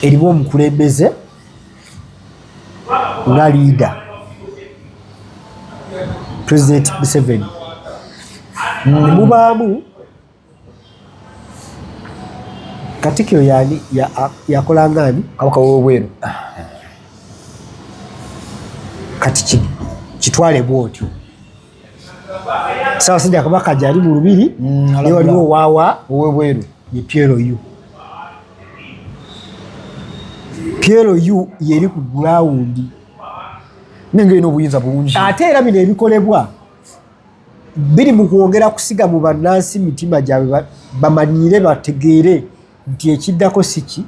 Erimu omukulembeze nga leader President Museveni, nemubaamu Katikkiro yani yakola ngaani? Kabaka w'obweru. Kati kitwale bwotyo, Ssaabasajja Kabaka gyali mu lubiri, naye waliwo waawa ow'ebweru ye PLU. PLU yeri ku gulawundi. Nenga erina obuyinza bungi. Ate era bino ebikolebwa biri mu kwongera kusiga mu bannansi mitima gyabwe, bamanyire, bategeere nti ekiddako siki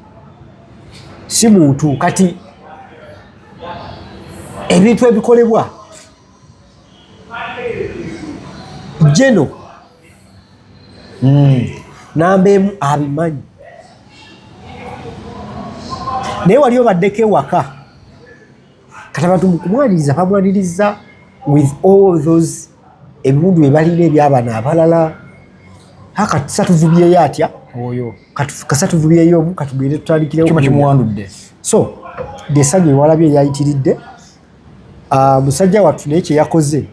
si muntu. Kati ebintu ebikolebwa jeno namba emu abimanyi, naye wali obaddeko ewaka. Kati abantu mukumwaniriza bamwaniriza with all those ebiwundu bye balina ebyabano abalala. Kati satuvubyeyo atya? Oyo. Kasatuvubyeyo omu, katugende tutandikirewo. Kyuma kimuwandudde. So desanyu ewalabye eyayitiridde musajja wattu, naye kyeyakoze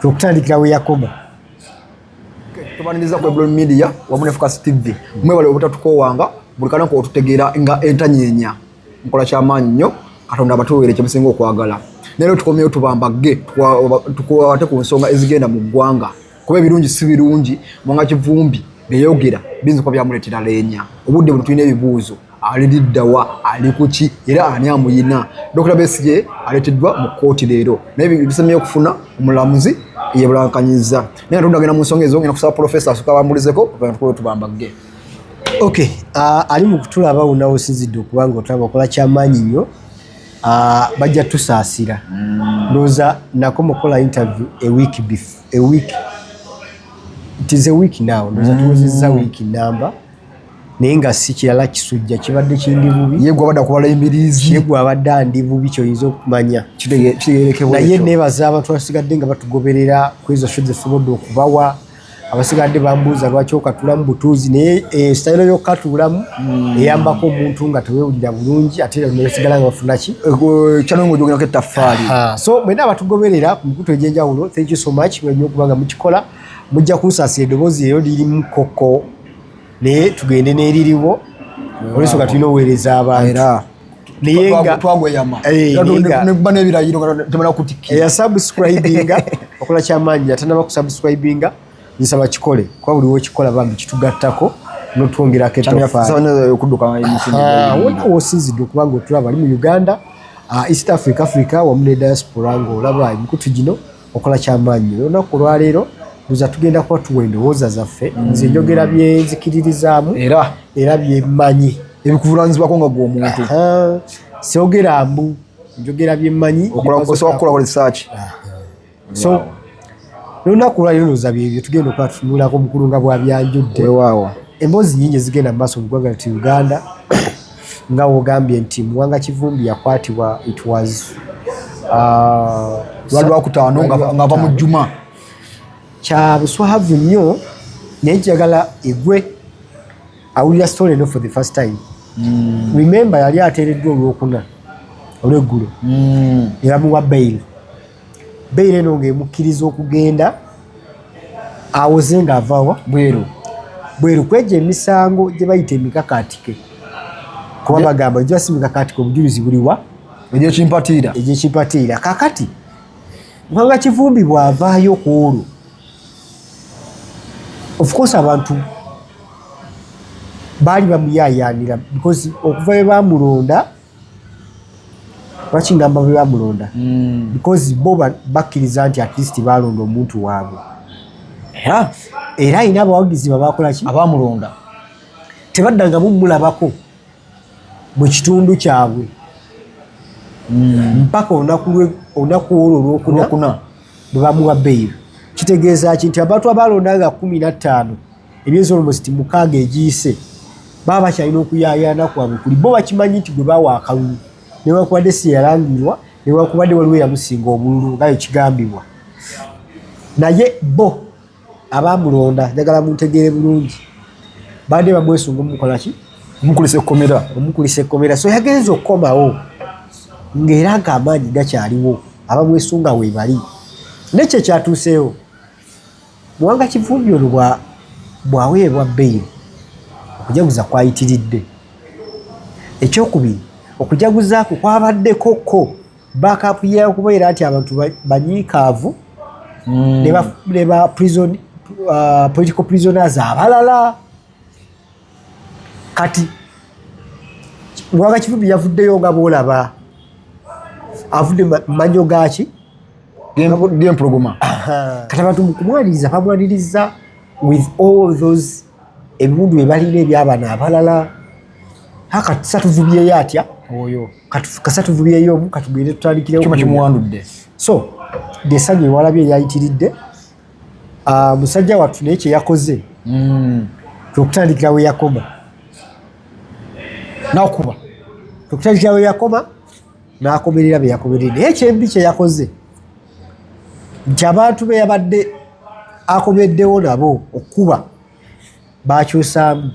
kwe kutandikira we yakoma. Tubaniriza ku Eblon Media wamu ne Focus TV. Mwebale obutatukoowanga buli kanaku otutegeera nga entanyenya nkola kyamaanyi nnyo. Katonda abatuweere kyemusinga okwagala. Naye tukomyewo tubambagge, tukwate ku nsonga ezigenda mu ggwanga, kuba ebirungi si birungi. Mwanga Kivumbi beyogera biyinza okuba byamuleetera leenya. Obudde buno tulina ebibuuzo: ali liddawa, ali kuki, era ani amuyina? Dr Besigye aleeteddwa mu kkooti leero, naye bisemyeyo okufuna omulamuzi yebulankanyizza. Naye nga tundagenda mu nsonga ezo, ngenda kusaba Profesa asooka abambulizeko tubambagge. Okay, ali mu kutulaba wonna osinzidde okuba nga otulaba, okola kyamaanyi nnyo. Bajja tusaasira. Ndowooza nakoma okukola interview a week before, a week, it is a week now. Ndowooza tuwezezza wiiki namba, naye nga si kirala, kisujja kibadde kindi bubi. Ye gwabadde akubala emiriizi. Ye gwabadde andi bubi, kyoyinza okumanya. Kitegerekebwa. Naye nebaza abantu abasigadde nga batugoberera ku ezo show zetusobodde okubawa. Abasigadde bambuuza lwaki okatulamu butuuzi, naye sitayiro y'okukatuulamu eyambako omuntu nga tewewulira bulungi, ate era nebasigala nga bafuna ki? Kyano nga ojogerako ettaffaali. So mwena abatugoberera ku mikutu egy'enjawulo, thank you so much mwenye okuba nga mukikola. Mujja kunsaasira, eddoboozi eryo lirimu koko, naye tugende n'eririwo olwensonga tulina oweereza abantu. Era naye nga twagweyama naye nekuba n'ebirayiro nga temala kutikkira. Eyasubscribinga okola kyamaanyi, atanaba kusubscribinga nsaba kikole, kuba buli wokikola bambi kitugattako notwongerako etoffaali. Okudduka emisinde. Wonna wosinzidde okuba nga otulaba, ali mu Uganda, East Africa, Africa wamu ne diaspora, ng'olaba emikutu gino, okola kyamaanyi. Olunaku olwaleero ndoza tugenda kuba tuwa endowooza zaffe. Nze njogera byenzikiririzaamu era era byemmanyi. Ebikuvunanyizibwako nga gwe omuntu. Syogera mbu njogera byemmanyi. Osobola kukolako research. So olunaku olwaleero ndowooza byebyo tugenda okuba tutunulako, omukulu nga bwabyanjudde. Weewaawo. Emboozi nyingi ezigenda mu maaso mu ggwanga lyattu Uganda, nga wogambye nti Muwanga Kivumbi yakwatibwa, it was lwali lwakutaano ng'ava mu Juma. Kya buswavu nnyo, naye njagala egwe awulira story eno for the first time. Remember, yali ateereddwa olwokuna olweggulo ne bamuwa bail. Bail eno ng'emukkiriza okugenda awoze ng'avawa bweru. Bweru kwegyo emisango gye bayita emikakaatike, kuba bagamba ejja si mikakaatike, obujulizi buliwa? Egyekimpatiira. Egyekimpatiira. Kakati Muwanga Kivumbi bw'avaayo ku olwo, of course abantu baali bamuyaayaanira, because okuva bwe bamulonda. Lwaki ngamba bwe bamulonda? Because bo bakkiriza nti at least balonda omuntu waabwe. Era era alina abawagizi babakola ki? Abamulonda. Tebaddangamu mulabako mu kitundu kyabwe mpaka olunaku olwo olwokuna olwokuna bwe bamuwa bail. Kitegeeza ki? Nti abantu abalonda nga 15, emyezi almost 6 egiyise, baba bakyalina okuyaayaana kwabwe kuli. Bo bakimanyi nti gwe bawa akalulu, newankubadde si yalangirwa, newankubadde waliwo eyamusinga obululu nga ekigambibwa, naye bo abamulonda, njagala muntegeere bulungi, badde bamwesunga omukola ki? Omukulisa ekkomera. Omukulisa ekkomera. So yagenze okukomawo ng'era ng'amaanyi gakyaliwo, abamwesunga weebali. Nekyo ekyatuuseewo, Muwanga Kivumbi ono bw'aweebwa beyiro, okujaguza kwayitiridde. Ekyokubiri, okujaguza kwe kwabaddeko ko backup y'okubeera nti abantu banyiikaavu ne ba prison, political prisoners abalala. Kati Muwanga Kivumbi yavuddeyo nga bw'olaba avudde manyo gaki g'empologoma. Kati abantu mu kumwaniriza bamwaniriza with all those ebiwundu bye balina ebyabano abalala. Kati satuvubyeyo atya oyo? Kasatuvubyeyo omu, katugende tutandikirewo. Kyuma kimuwandudde. So desanyu ewalabye eyayitiridde musajja wattu, naye kyeyakoze okutandikira we yakoma nakuba, okutandikira we yakoma n'akomerera bye yakomerera. Naye ekyembi kye yakoze nti abantu be yabadde akomeddewo nabo okukuba bakyusaamu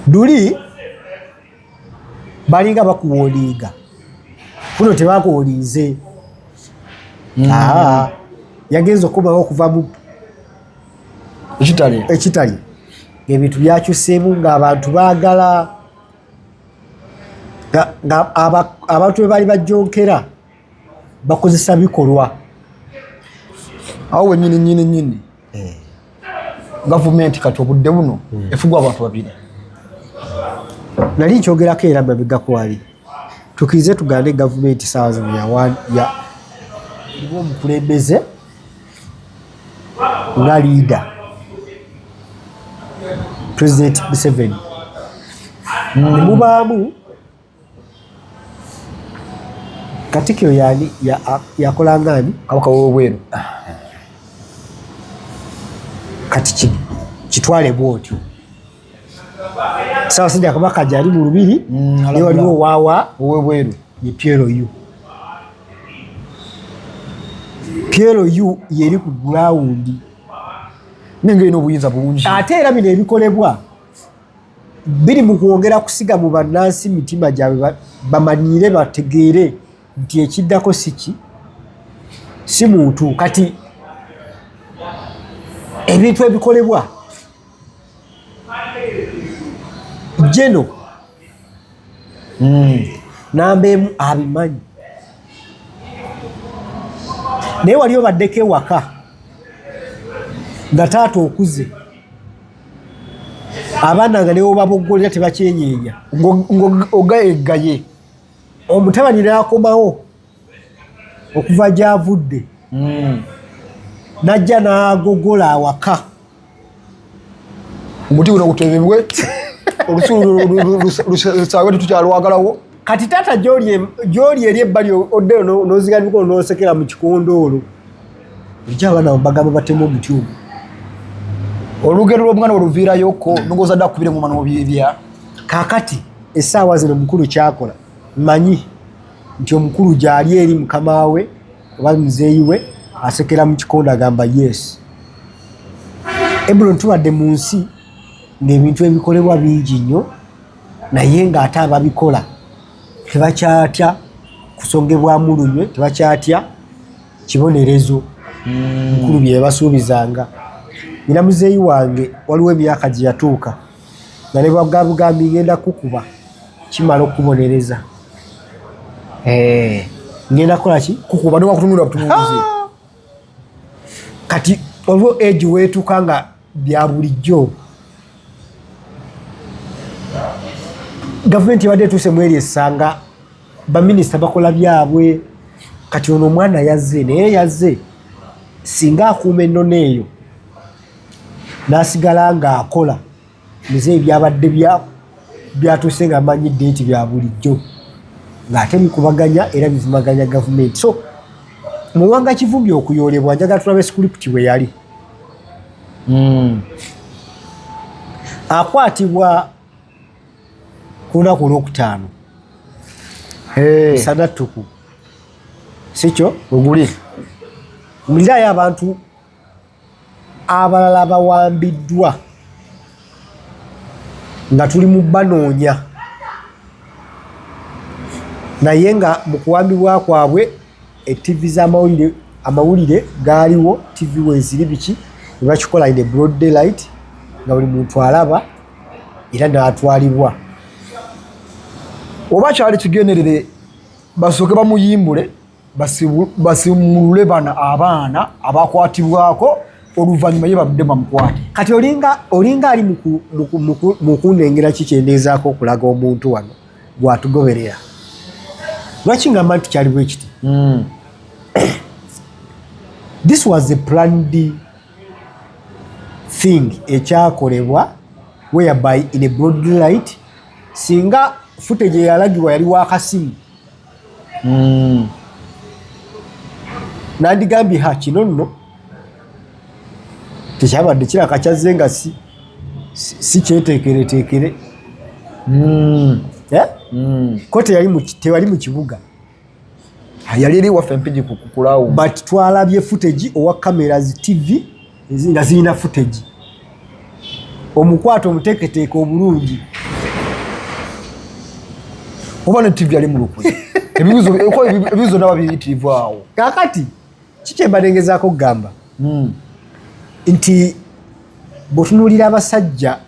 duli, balinga bakuwolinga kuno tebakuwolinze. Yagenza okubawo okuva mu ekitale ekitali, ebintu byakyuseemu ng'abantu baagala nga abantu be baali bajjonkera bakozesa bikolwa. Awo wenyini nyini nyini gavumenti kati obudde buno efugwa abantu babiri. Nali nkyogerako era mabegako wali, tukirize tugambe gavumenti saawa zino erimu omukulembeze nga leader President Museveni, nemubaamu Katikiro yani yakolanga ani? Kabaka w'obweru. Kati kitwale bwotyo, Ssaabasajja Kabaka gyali mu lubiri, naye waliwo waawa ow'ebweru ye PLU. PLU yeri ku ground. Nenga erina obuyinza bungi. Ate era bino ebikolebwa biri mu kwongera kusiga mu bannansi mitima gyabwe, bamanyire bategeere nti ekiddako si ki, si muntu. Kati ebintu ebikolebwa jeno namba emu abimanyi, naye wali obaddeko ewaka nga taata okuze, abaana nga newobaboggolera tebakyenyeenya, ogayegaye, omutabani n'akomawo okuva gy'avudde, najja n'agogola awaka, omuti guno gutebebwe, olusu lusaawe, tetukyalwagalawo. Kati taata gyoli eri ebbali, oddeyo n'oziga emikono n'osekera mu kikondoolo, eki abaana bagamba batemu omuti ogwo. Olugero lw'omwana oluviirayoko nogozadde akubire ngoma n'obyebya. Kaakati essaawa zino omukulu kyakola, mmanyi nti omukulu gyali eri mukama we oba muzeeyi we asekera mu kikondo, agamba yes Ebulon, tubadde mu nsi ng'ebintu ebikolebwa bingi nnyo, naye ng'ate ababikola tebakyatya kusongebwamu lunywe, tebakyatya kibonerezo mukulu bye yabasuubizanga. Nina muzeeyi wange, waliwo emyaka gye yatuuka nga ne bwagabugambi ngenda kukuba kimala okukubonereza, ngenda kukola ki? Kukuba newakutunula butunuuzi. Kati olwo egi weetuuka nga bya bulijjo, gavumenti ebadde etuuse mu eri essanga baminisita bakola byabwe. Kati ono omwana yazze, naye yazze singa akuuma ennono eyo n'asigala ng'akola muzeeyi byabadde byatuuse nga amanyidde nti bya bulijjo, ng'ate bikubaganya era bivumaganya gavumenti. So Muwanga Kivumbi okuyoolebwa, njagala tulabe script bwe yali. Akwatibwa ku lunaku olwokutaano sanattuku, sikyo? Oguli Mulirayo abantu abalala bawambiddwa. Nga tuli mu banoonya, naye nga mu kuwambibwa kwabwe etv z'amawulire, amawulire gaaliwo, TV weziri, biki, ne bakikola in a broad daylight nga buli muntu alaba, era n'atwalibwa. Oba kyali kigenderere basooke bamuyimbule, basimulule bano abaana abakwatibwako, oluvannyuma ye babudde bamukwate? Kati olinga ali mu kunengera. Kikyendeezaako okulaga omuntu wano gwatugoberera lwaki ngamba nti kyali bwe kiti. This was a planned thing ekyakolebwa, whereby in a broad light, singa footage eyalagibwa yali wakasimu, nandigambye, ha, kino nno tekyabadde kiraka kyazze nga si kyeteekereteekere. Eh? Ko teyali mu kibuga. Yali eri waffe Empigi kukulawo. But twalabye footage owa cameras, TV nga zirina footage, omukwate omuteeketeeke obulungi. Oba ne TV yali mu lukwe? Ebibuuzo naba biyitirivu awo. Kakati kikyemba ngezaako okugamba nti bw'otunuulira abasajja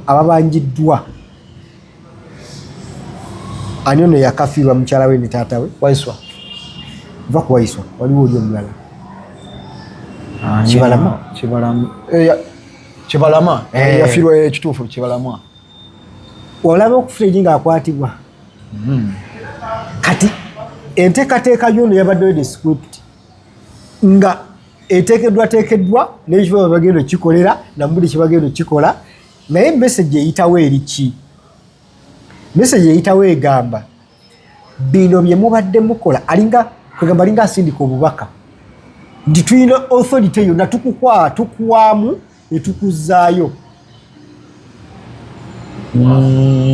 ababanjiddwa, ani ono yakafiirwa mukyala we ne taata we? Waiswa. Va ku Waiswa, waliwo oli omulala. Kibalama? Kibalama. Kibalama. Yafiirwa, ekituufu Kibalama. Olaba okufulegi ng'akwatibwa. Kati enteekateeka yono yabaddeyo ne script nga eteekeddwateekeddwa n'ekifo bwe bagenda okukikolera namubuli kyebagenda okukikola. Naye message eyitawo eri ki? Message eyitawo egamba bino bye mubadde mukola, alinga kwegamba alinga asindika obubaka nti tulina authority yonna, tukukwaa, tukuwaamu ne tukuzzaayo.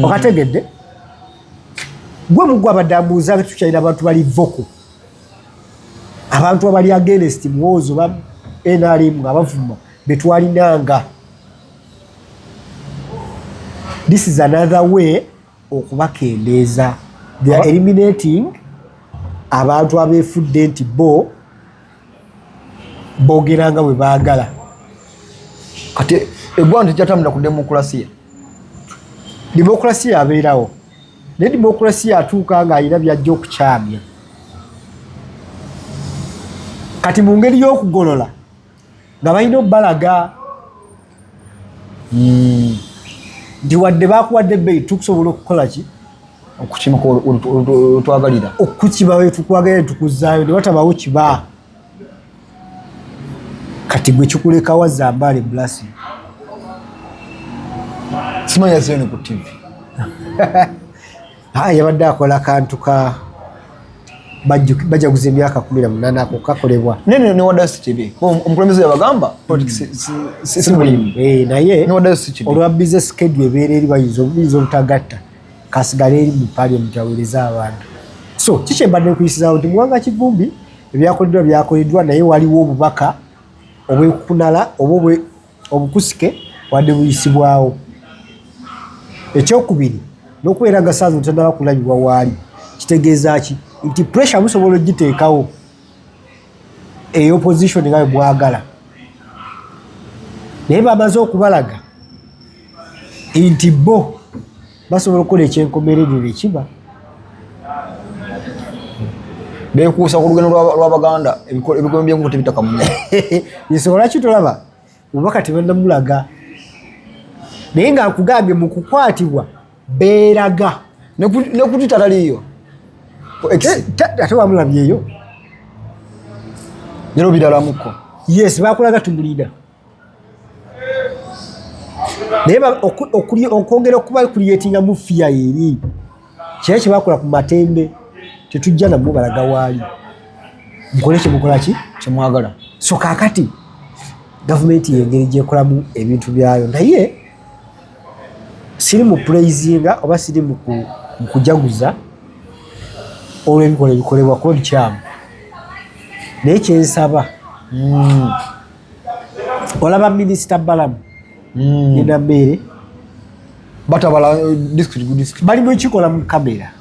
Okategedde gwe mugwe abadde ambuuza, tukyalina abantu bali vocal, abantu abali against Muhoozi oba NRM nga bavuma betwalinanga. This is another way okubakendeeza. They are eliminating abantu abeefudde nti bo boogera nga bwe baagala. Kati eggwanga tekyatambula ku demokulasiya? Demokulasiya abeerawo, naye demokulasiya atuuka ng'alina byajja okukyamya. Kati mu ngeri y'okugolola nga balina obbalaga nti wadde bakuwadde ebbeeyi, tukusobola okukola ki? Okukima otwagalira. Okukiba wetukwagala, tukuzaayo ne watabawo kiba. Kati gwe kikulekawa Zambaale Blessing? Simanya zeni ku TV. Ah, yabadde akola kantu ka bajaguza emyaka 18, ako kakolebwa. Nene newaddayo si kibi. Omukulembeze yabagamba politics si mulimu. Eh, naye newaddayo si kibi. Olwa busy schedule ebeera eri, bayinza obutagatta, kasigale eri mu parliament aweereze abantu. So kikyembadde nkuyisizaawo nti Muwanga Kivumbi ebyakoleddwa byakoleddwa, naye waliwo obubaka obwekukunala oba obukusike wadde buyisibwawo. Ekyokubiri, n'okubeera nga saazi tanaba kulabibwa waali, kitegeeza ki? Nti pressure musobola ogiteekawo ey'opposition nga bwe mwagala, naye bamaze okubalaga nti bo basobola okukola ekyenkomerere kiba. Bekuusa ku lugendo lw'Abaganda, ebikolwa by'enkoko tebitaka munya. Ensonga lwaki tolaba obubaka tebannamulaga, naye nga nkugambye mu kukwatibwa beeraga. Ne ku Twitter taliiyo. Ku X. Ate wamulabyeyo? Lero biralamuko. Yes, bakulaga tumulina, naye okwongera okuba creatinga mu fear eri kira kyebakola ku Matembe, tetujja namwe balaga waali, mukole kyemukola ki kyemwagala. So kakati gavumenti yengeri gyekolamu ebintu byayo, naye siri mu praisinga oba siri mu kujaguza olw'ebikola ebikolebwa kuba bikyamu. Naye kyensaba, olaba Minisita Balamu Nina Mmeere. Batabala district ku district. Bali mukikola mu kamera.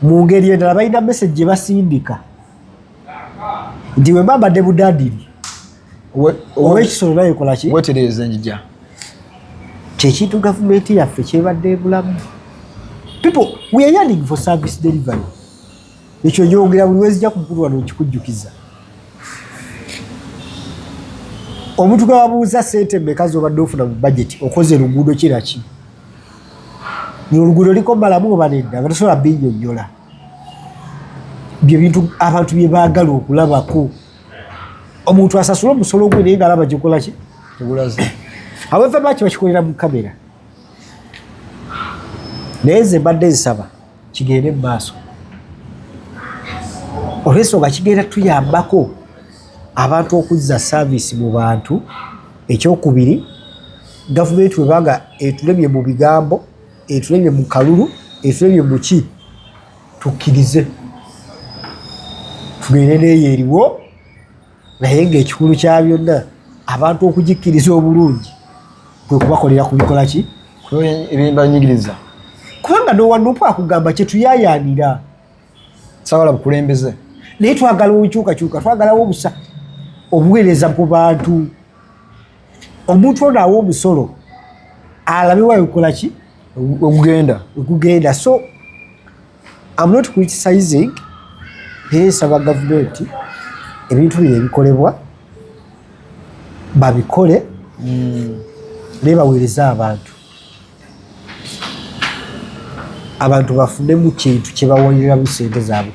Mu ngeri endala balina message gye basindika nti bwe mbambadde budadiri ow'ekisolo naye kola ki? Wetereeza enjija. Kyekintu gavumenti yaffe kyebadde ebulamu. People, we are yearning for service delivery. Ekyo njogera buli wezijja ku mukulu wano nkikujjukiza. Omuntu gwe babuuza sente mmeka z'obadde ofuna mu budget okoze luguudo kiraki, oluguudo liko malamu oba nedda, nga tosobola binnyonnyola. Bye bintu abantu bye baagala okulabako. Omuntu asasule omusolo gwe naye ng'alaba gikola ki. However baki bakikolera mu kamera, naye nze mbadde nsaba kigende mu maaso olw'ensonga kigenda tuyambako abantu okuzza saaviisi mu bantu. Ekyokubiri, gavumenti bwebanga etulemye mu bigambo, etulemye mu kalulu, etulemye mu ki, tukkirize tugende neeyo eriwo, naye ng'ekikulu kya byonna abantu okugikkiriza obulungi kwe kubakolera ku bikola ki ebibanyigiriza, kubanga nowanupu akugamba kyetuyayaanira. Sagala bukulembeze, naye twagala obukyukakyuka, twagalawo obusa obuweereza ku bantu. Omuntu ono awa omusolo alabe wayo kukola ki ogugenda ogugenda. So I'm not criticizing, naye nsaba gavumenti ebintu bino ebikolebwa babikole naye baweereze abantu, abantu bafunemu kintu kyebawaliramu sente zaabwe.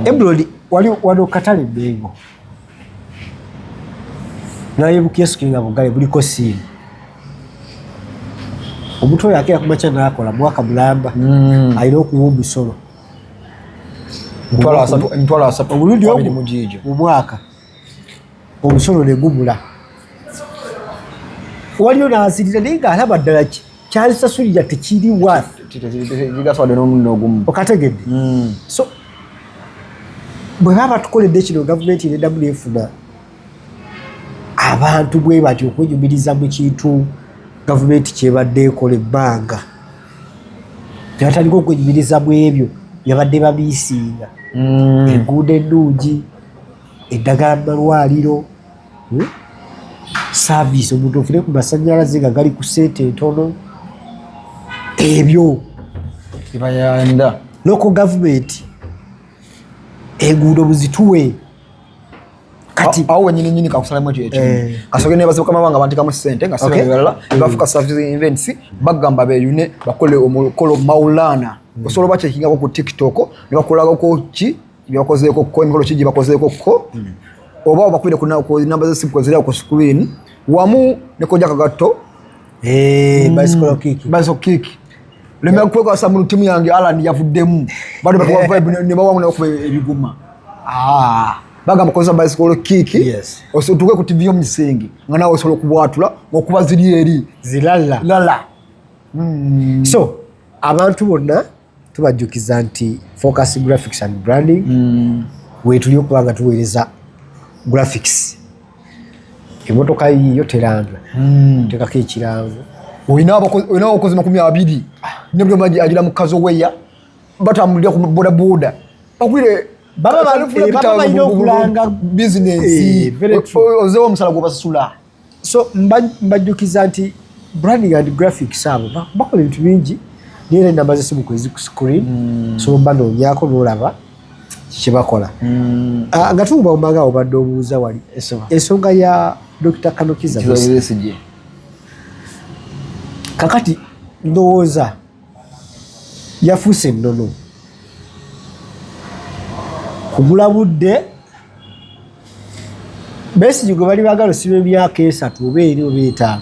Ebrod wali wano katale Mengo naye bukioski nga bugale buliko siini. Omuntu oyo akeera kumakya nakola mwaka mulamba, alina okuwa omusolo 300,000 obulungi abiri mu giigyo mu mwaka, omusolo ne gubula. Waliyo n'azirira naye ng'alaba ddala kyalisasulira tekiri worth gigaswadde n'omunno ogumu. Okategedde? So bwe baba batukoledde kino, gavumenti neddamu nefuna abantu bwe batyo okwenyumiriza mu kintu gavumenti kyebadde ekola ebbanga, tebatandika okwenyumiriza mu ebyo byabadde babiisinga: enguudo ennungi, eddagala mu malwaliro, Service, omuntu ofune ku masanyalaze nga gali ku sente entono, ebyo Bibayanda. Local government enguudo muzituwe kati. Awo wenyini nyini kakusalamu ekyo ekimu. Eh. Kasoke nebaza mukama wange abantekamu ssente nga sibirala bafuka service events, bagamba beyune bakole omukolo Maulana. Osobola obakyekingako ku TikTok ne bakolagako ki byabakozeeko ko, emikolo ki gye bakozeeko ko, oba obakubire ku namba z'essimu kweziri awo ku screen, wamu ne koja kagatto. Eh, bicycle kick. Bicycle kick. Lemera kwekwasa mu timu yange Alan yavuddemu, bado bakuba vibe ne bawamu nakuba ebiguma. Ah, bagamba kozesa bicycle kick. Otuuke ku TV y'omukisengi nga nawe osobola okubwatula okuba ziri eri zirala lala. So abantu bonna tubajjukiza nti Focus Graphics and Branding wetuli okuba nga tuweereza graphics. Emotoka yiyo teranga, tekako ekirango. Olina abakozi 20 ne buli omu agira mu kazo weya batambulira ku bodaboda bakwire. Baba balina okulanga. Bizinensi. Eh, very true. Ozewo omusala gwobasasula. So mbajjukiza nti branding and graphics abo bakola ebintu bingi, naye era enamba z'essimu kwezi ku screen, so banoonyako n'olaba kyebakola. Ah, nga tuwumbawumba nga obadde obuuza wali ensonga ya Dr. Kanokiza Besigye. Kakati ndowooza yafuuse ennono kugula budde. Besigye gwe bali baagala osiba emyaka 3 oba 4 oba 5,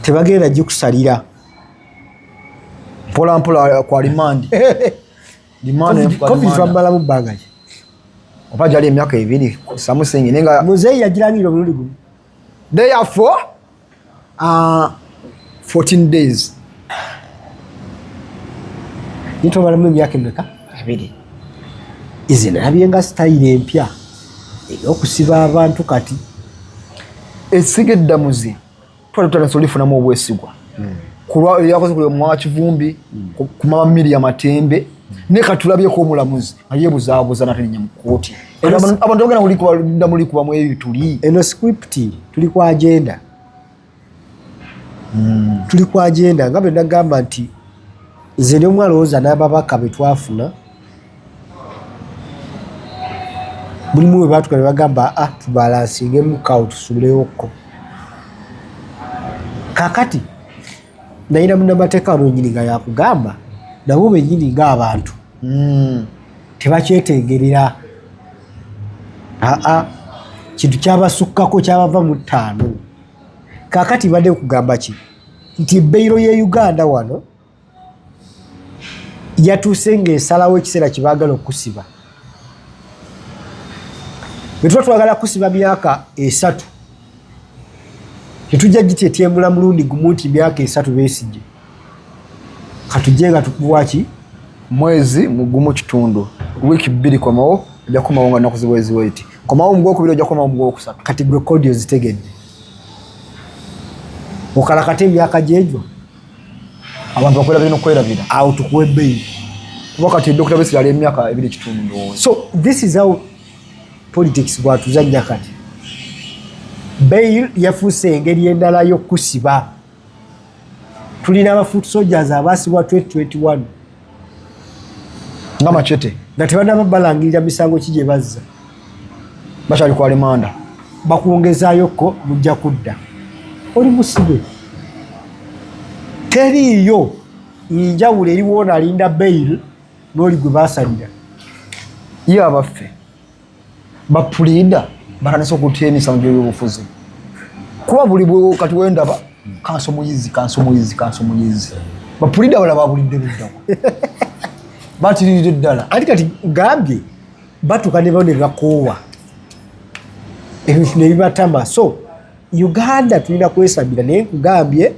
tebagenda gikusalira. Mpola mpola kwa rimandi. Covid twamalamu bbanga ki? Oba gyali emyaka 2 samusingi naye nga muzeeyi yagirangira omulundi gumu. Therefore 14 days. Nitwamalamu emyaka emeka? 2. Ize nalabye nga sitayiro empya ey'okusiba abantu kati. Esiga eddamuzi. Twali tutandise olifunamu obwesigwa kulwa yakoze kuli omwa Kivumbi, ku mama Miriam Matembe, naye kati tulabyeko omulamuzi nga yeebuzaabuza natalinya mu kkooti. Era abantu bagenda mulikuba mulikubamu ebituli. Eno script tuli ku agenda, tuli ku agenda nga bwe nagamba nti nze ndi omu alowooza n'ababaka be twafuna mulimu we baatuka ne bagamba ah, tubalansingemu kawo tusulewokko. Kakati nayina munnamateeka wano wenyini nga yakugamba nabo benyini ng'abantu tebakyetengerera, aa kintu kyabasukkako kyabava mu ttaano. Kakati badde kugamba ki nti bail ye Uganda wano yatuuse ng'esalawo ekiseera kyebaagala okusiba. Bwe tuba twagala kusiba myaka 3, tetujja gityetyemula mulundi gumu nti myaka 3 Besigye, katujje nga tukuwaki Mwezi mugumu kitundu, wiiki 2 komawo, ojja kukomawo nga nnaku ziwezi weti, komawo mu gwokubiri, ojja kukomawo mu gwokusatu. Kati gwe kodi ozitegedde, okalakata emyaka gyegyo. Abantu bakwerabira nokwerabira. Awo tukuwa ebbeeyi. Kuba kati Dr. Besigye ali emyaka 2 kitundu ndowooza. So this is how politics bwatuzannya. Kati bail yafuuse engeri endala y'okusiba. Tulina aba foot soldiers abaasibwa 2021 nga Machete, nga tebanaba balangirira misango ki gye bazza. Bakyali ku alimanda. Bakwongezaayokko, mujja kudda oli musibe. Teriiyo njawulo eriwo ono alinda bail n'oli gwe basalira. Ye abaffe bapuliida batandise okutya emisango gy'ebyobufuzi, kuba buli bwe kati wendaba kanso muyizi, kanso muyizi, kanso muyizi, bapuliida balala babulidde luddawa? Batiririre ddala. Ati kati gambye batuuka ne bano ne bakoowa ebintu ne bibatama. So Uganda tulina kwesabira, naye nkugambye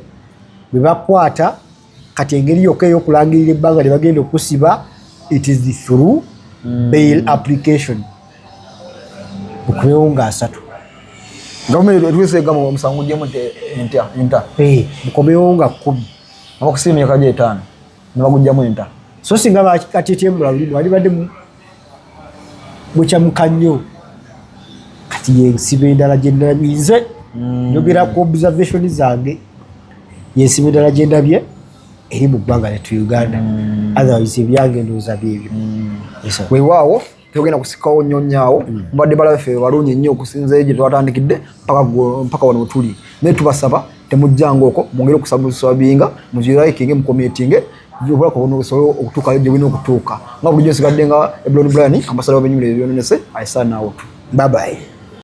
bwe bakwata kati engeri yokka ey'okulangirira ebbanga lye bagenda okusiba, it is through bail application. Mukubewo nga 30. Gavumenti etuuse egamba omusango gyemu enta. Eh, mukomewo nga 10. Abakusiba emyaka gye 5 ne bagugyamu enta. So singa bakatyetyemula luli walibadde mukyamuka nnyo. Kati yensiba endala gye ndabye nze, njogera ku observation zange, yensiba endala gye ndabye eri mu ggwanga lyattu Uganda. Otherwise ebyange ndowooza byebyo. Yes, sir. Weewaawo, togenda kusikawo nnyo nnyo. Mubadde balabe ffe balungi nnyo okusinza gye twatandikidde mpaka wano wetuli, naye tubasaba temujjanga okwo, mwongere okusabinga, mugilikinge, mucommentinge, obulako buno busobole okutuukayo gye bulina okutuuka. Nga bulijjo nsigadde nga Eblon Brian, ambasada w'ebinyumira ebyononese. I sign out. Bye bye.